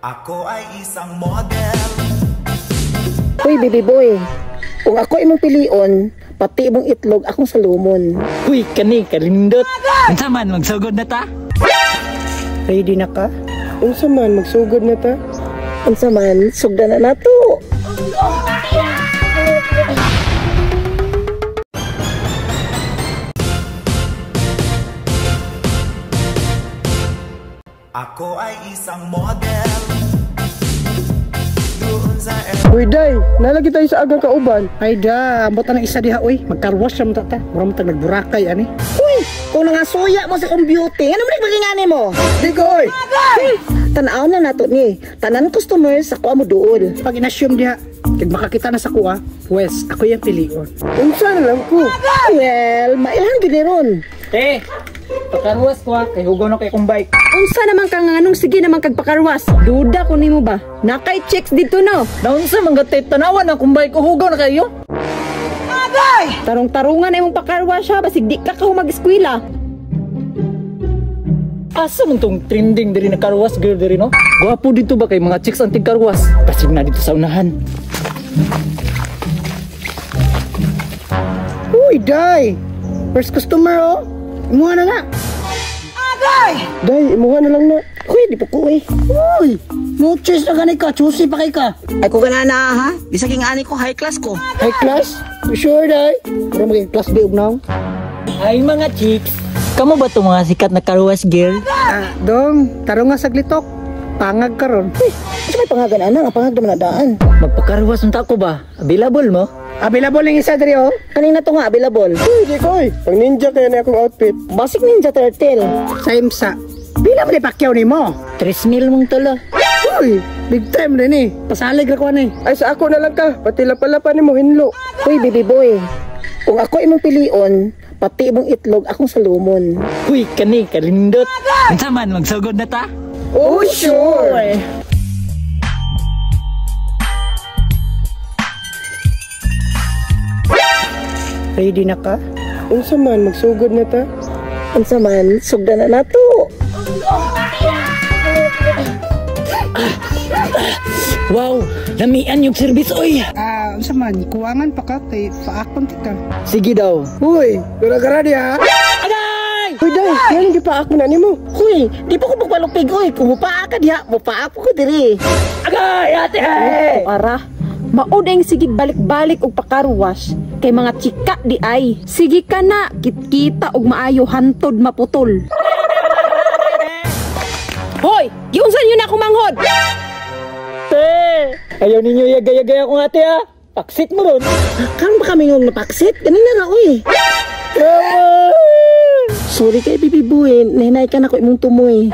Ako ay isang model. Uy, baby boy. Kung ako imong pilion, pati imong itlog akong salumon. Uy, kani, kalindot. Unsa man, magsugod na ta? Ready na ka? Unsa man, magsugod na ta? Unsa man, sugdan na nato. Ako ay isang model. Doon sa Uy, day, nalagi tayo sa agang kauban. Ay da, ambot na isa diha oy. Magkarwas siya mo ta. Mura mo tag nagburakay ani. Uy, kung nangasuya mo sa akong beauty, ano man maging ani mo? Di ko, oy! Tanaw na nato ni. Tanan customer sa kuha mo duol. Pag inassume diha, kag makakita na sa kuha, pues ako yung pilion. Unsa na lang ko? Well, mailhan gid ni ron. Te, pakarwas ko ha, kay hugaw na kay kong bike. Unsa naman ka nga nganong sige naman kag pakarwas? Duda ko nimo ba? Nakay checks dito no. Naunsa man gatay tanawan akong bike, hugaw na kayo. Tarong-tarungan na imong pakarwas ha, basig di ka ka mag-eskwela. Asa man tong trending diri na karwas girl diri no? Gwapo dito ba kay mga chicks ang tigkarwas? Pasig na dito sa unahan. Uy, day. First customer oh. Imuha na na. Day, imuha na lang na. Uy, di pa ko eh. Uy, no choice na gani ka, choosy pa kay ka. Ay ko ganana ha. Bisag ing ani ko high class ko. High class? Sure, day. Mura maging class B og naong. Ay mga chicks, kamo ba tong mga sikat na karwas girl? Ah, dong, tarong nga saglitok. Pangag karon. Uy, asa may pangagan ana nga pangag naman na daan. Magpakarwas unta ko ba? Available mo? Available yung isa diri oh. Kanina to nga available. Uy, di ko, oy! Pang ninja kaya na akong outfit. Basig Ninja Turtle. Sa imsa. Pila man ipakyaw nimo? 3,000 mong tulo. Uy, big time din eh. Pasalig ra ko ani. Ay, sa ako na lang ka. Pati lapalapan ni mo, hinlo. Uy, baby boy. Kung ako imong pilion, pati imong itlog akong salumon. Uy, kani, kalindot. Unsa man, magsugod na ta? Oh, sure! Ready na ka? Unsa man, magsugod na ta? Unsa man, sugdan na nato. Wow, lamian yung service oy. Ah, unsa man, kuwangan pa ka kay paakon ti ka. Sige daw. Uy, gara-gara diha. Agay! Uy, day, yan di pa ako na nimo. Uy, di pa ko magpalupig oy. Kung mupaa ka diha, mupaa po ko diri. Agay, ate! Ara, mao ang sige balik-balik og pakarwas kay mga chika di ay. Sige ka na, kitkita og maayo hantod maputol. Hoy, giunsa niyo na ako manghod? Te! Ayaw ninyo yagay-yagay akong ate ha. Paksit mo ron. Karon ba kami ngong napaksit? Ganun na na oy. Sorry kay baby boy, nahinay ka na ko imong tumoy.